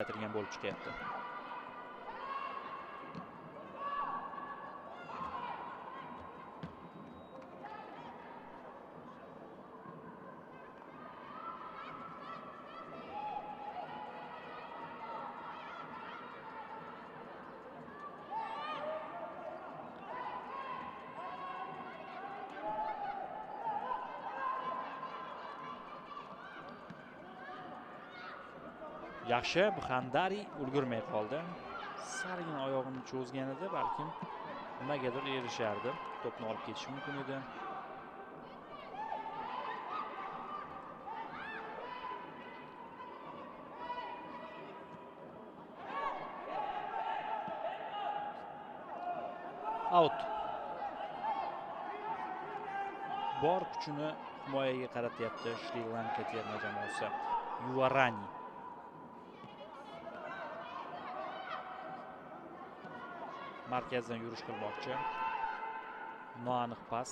kuchaytirgan bo'lib chiqyapti. Yaxshi, Bhandari ulgurmay qoldi. Salgina oyog'ini cho'zganida balkim nimagadir erishardi. To'pni olib ketish mumkin edi. Out. Bor kuchini himoyaga qaratyapti Shri Lanka terma jamoasi. Yuvarani. Markazdan yurish qilmoqchi. Noaniq pas.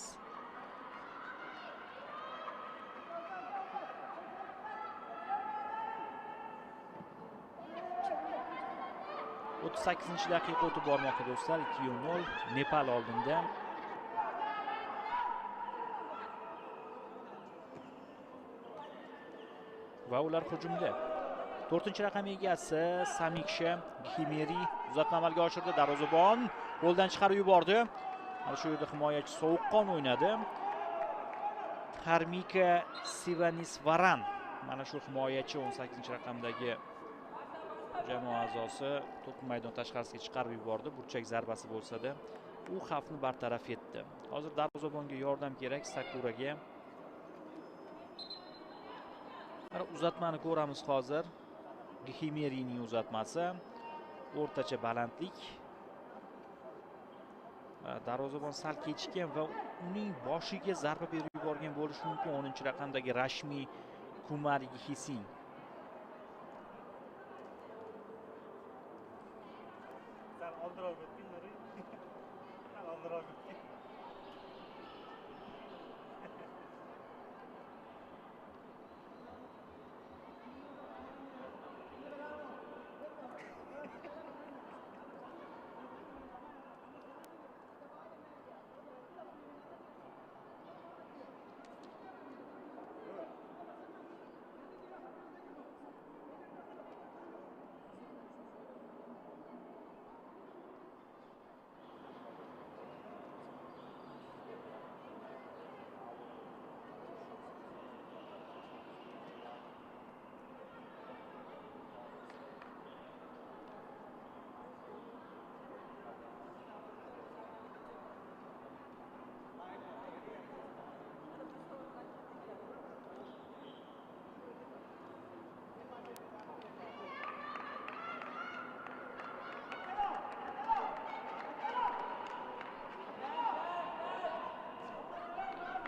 38-daqiqa o'tib bormoqda do'stlar. 2-0 Nepal oldinda. Va ular hujumda. 4-raqam egasi Samiksha Gximeri uzatma amalga oshirdi. Darvozabon qo'ldan chiqarib yubordi. Mana shu yerda himoyachi sovuqqon o'ynadi. Dharmika Sivanisvaran mana shu himoyachi 18-raqamdagi jamoa a'zosi to'pni maydon tashqarisiga chiqarib yubordi. Burchak zarbasi bo'lsa-da, u xavfni bartaraf etdi. Hozir darvozabonga yordam kerak, Sakuraga. Mana uzatmani ko'ramiz hozir. Gximerining uzatmasi, o'rtacha balandlik. Darvozabon sal kechikkan va uning boshiga zarba berib yuborgan bo'lishi mumkin 10-raqamdagi Rashmi Kumar Ghising. Sal oldinroq o'tgin, Nuri. Sal oldinroq o'tgin.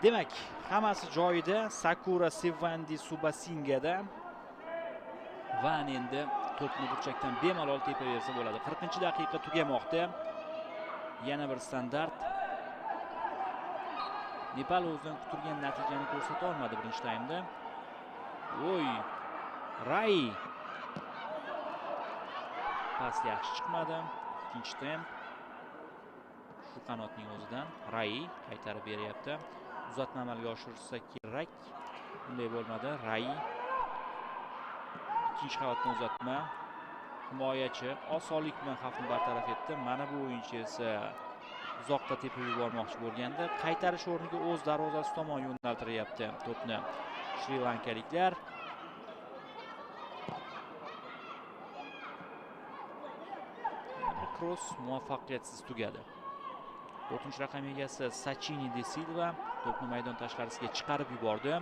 Demak, hammasi joyida. Sakura Sevandi Subasingada va endi to'pni burchakdan bemalol tepaversa bo'ladi. 40-daqiqa tugamoqda. Yana bir standart. Nepal o'zidan kutilgan natijani ko'rsata olmadi birinchi taymda. Oy, Ray. Pas yaxshi chiqmadi. Ikkinchi temp. Shu qanotning o'zidan Ray qaytarib beryapti. Uzatma amalga oshirsa kerak. Unday bo'lmadi. Ray. Ikkinchi qavatdan uzatma. Himoyachi osonlik bilan xavfni bartaraf etdi. Mana bu o'yinchi esa uzoqqa tepib yubormoqchi bo'lganda qaytarish o'rniga o'z darvozasi tomon yo'naltiryapti to'pni Shri Lankaliklar. Cross muvaffaqiyatsiz tugadi. 4-raqam egasi Sachini de Silva to'pni maydon tashqarisiga chiqarib yubordi.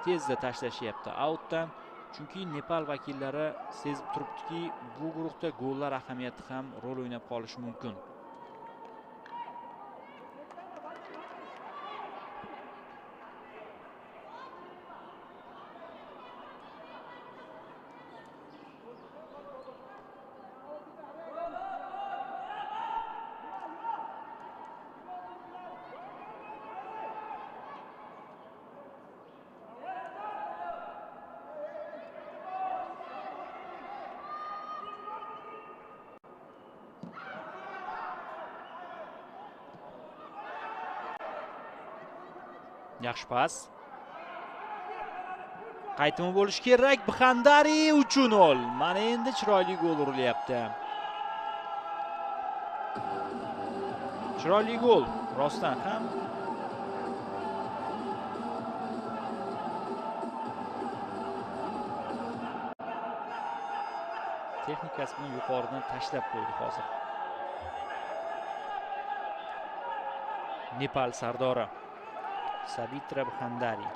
Tezda tashlashyapti outdan. Chunki Nepal vakillari sezib turibdiki, bu guruhda gollar ahamiyati ham rol o'ynab qolishi mumkin. Yaxshi pas. Qaytimi bo'lishi kerak. Bhandari 3-0. Mana endi chiroyli gol urilyapti. Chiroyli gol rostdan ham. Texnikasi bilan yuqoridan tashlab qo'ydi hozir. Nepal sardori Sabitra Bhandari.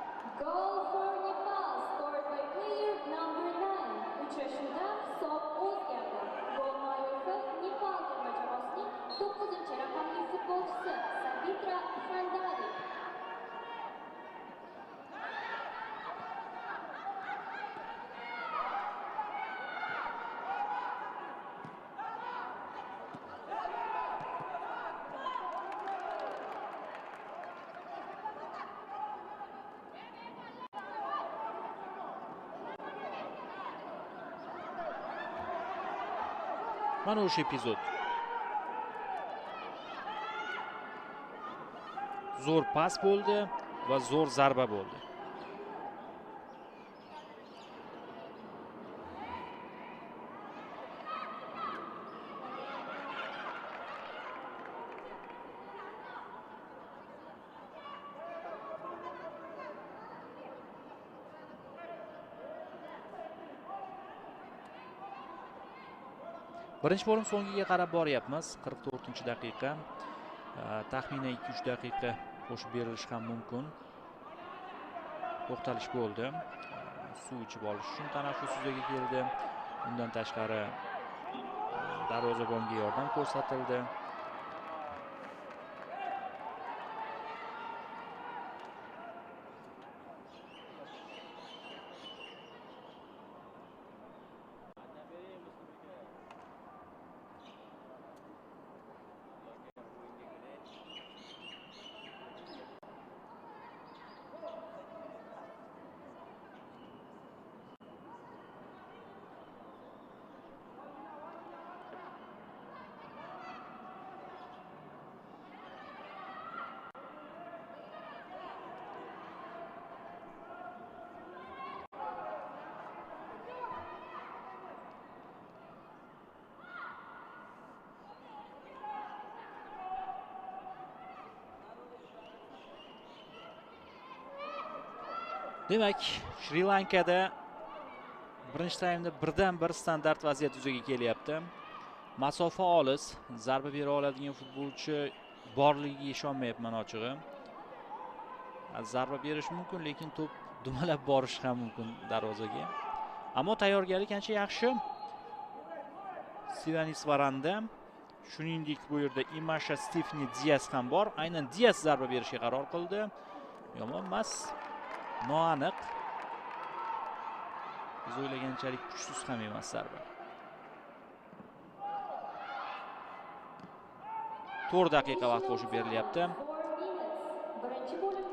Mana o'sha epizod. Zo'r pas bo'ldi va zo'r zarba bo'ldi. Birinchi bo'lim so'ngiga qarab boryapmiz. 44-daqiqa. Taxminan 2-3 daqiqa qo'shib berilishi ham mumkin. To'xtalish bo'ldi. Suv ichib olish uchun tanaffus yuzaga keldi. Undan tashqari darvozabonga yordam ko'rsatildi. Demak, Shri Lankada birinchi taymda birdan-bir standart vaziyat yuzaga kelyapti. Masofa olis, zarba bera oladigan futbolchi borligiga ishonmayapman ochig'i. Zarba berish mumkin, lekin to'p dumalab borishi ham mumkin darvozaga. Ammo tayyorgarlik ancha yaxshi. Sivanis Varanda, shuningdek bu yerda Imasha Stefani Dias ham bor. Aynan Dias zarba berishga qaror qildi. Yomon emas. Noaniq. Biz o'ylaganchalik kuchsiz ham emas zarba. 4 daqiqa vaqt qo'shib berilyapti.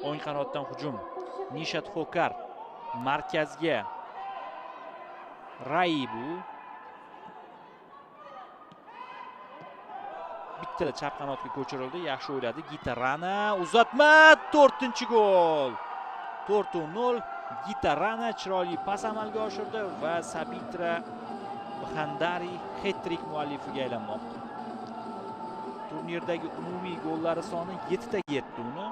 O'ng qanotdan hujum. Nishat Xokar markazga. Raibu bittada chap qanotga ko'chirildi. Yaxshi o'yladi. Gitarana uzatma, 4-gol. 4-0. Gitarana chiroyli pas amalga oshirdi va Sabitra Bhandari hat-trick muallifiga aylanmoqda. Turnirdagi umumiy gollari soni 7 taga yetdi uni.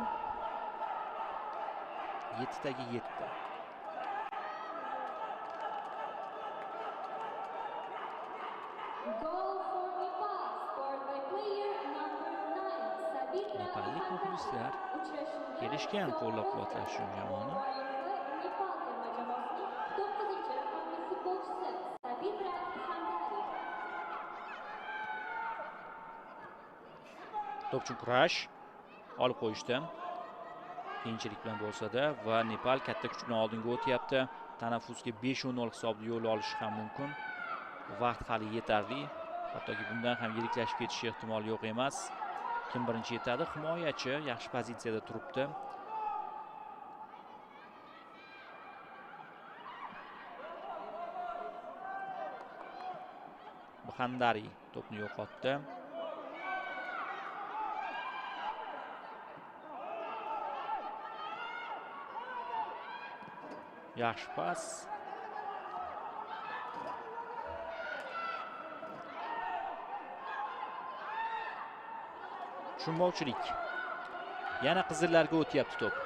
7 taga yetdi. Nepallik muxlislar kelishgan qo'llab-quvvatlash uchun jamoani. To'p uchun kurash olib qo'yishdi. Qiyinchilik bilan bo'lsa-da va Nepal katta kuch bilan oldinga o'tyapti. Tanaffusga 5-0 hisobda yo'l olishi ham mumkin. Vaqt hali yetarli. Hattoki bundan ham yiriklashib ketishi ehtimoli yo'q emas. Kim birinchi yetadi? Himoyachi yaxshi pozitsiyada turibdi. Bhandari to'pni yo'qotdi. Yaxshi pas. Tushunmovchilik. Yana qizillarga o'tyapti to'p.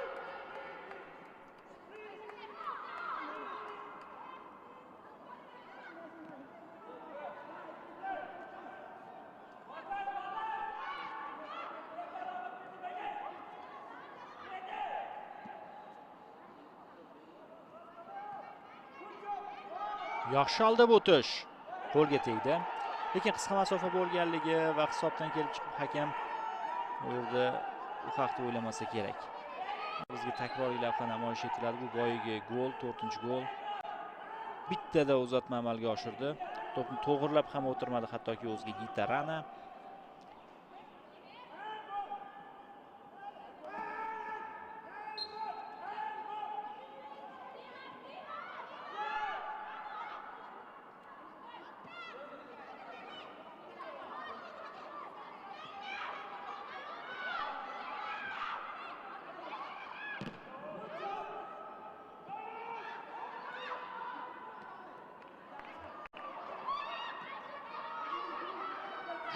Yaxshi aldab o'tish. Qo'lga tegdi. Lekin qisqa masofa bo'lganligi va hisobdan kelib chiqib hakam u yerda u haqda o'ylamasa kerak. Bizga takroriy lavha namoyish etiladi. Bu boyagi gol, 4-gol. Bittada uzatma amalga oshirdi. To'pni to'g'irlab ham o'tirmadi hattoki o'zga Gitarana.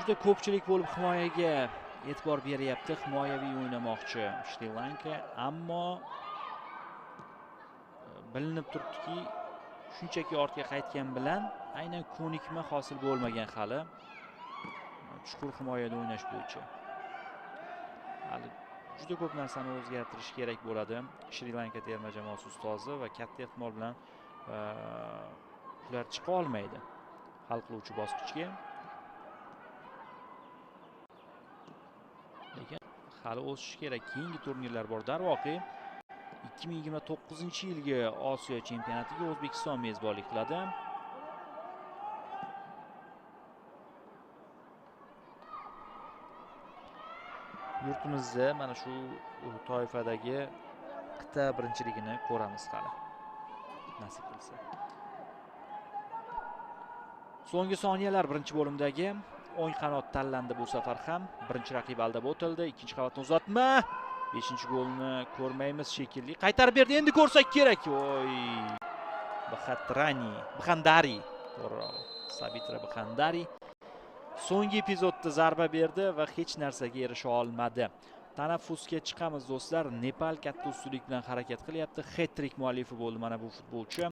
Juda ko'pchilik bo'lib himoyaga e'tibor beryapti. Himoyaviy o'ynamoqchi Shri Lanka, ammo bilinib turibdiki, shunchaki ortga qaytgan bilan aynan ko'nikma hosil bo'lmagan hali chuqur himoyada o'ynash bo'yicha. Hali juda ko'p narsani o'zgartirish kerak bo'ladi Shri Lanka terma jamoasi ustozi va katta ehtimol bilan ular chiqa olmaydi hal qiluvchi bosqichga. Lekin hali o'sish kerak. Keyingi turnirlar bor. Darvoqe 2029-yilgi Osiyo chempionatiga O'zbekiston mezbonlik qiladi. Yurtimizda mana shu toifadagi qit'a birinchiligini ko'ramiz hali. Nasib qilsa. So'nggi soniyalar birinchi bo'limdagi. O'ng qanot tanlandi bu safar ham. Birinchi raqib aldab o'tildi. Ikkinchi qavatni uzatma. 5-golni ko'rmaymiz shekilli. Qaytarib berdi. Endi ko'rsak kerak. Oy. Bhatrani, Bhandari. To'g'rirog'i. Sabitra Bhandari so'nggi epizodda zarba berdi va hech narsaga erisha olmadi. Tanaffusga chiqamiz do'stlar. Nepal katta ustunlik bilan harakat qilyapti. Hat-trick muallifi bo'ldi mana bu futbolchi.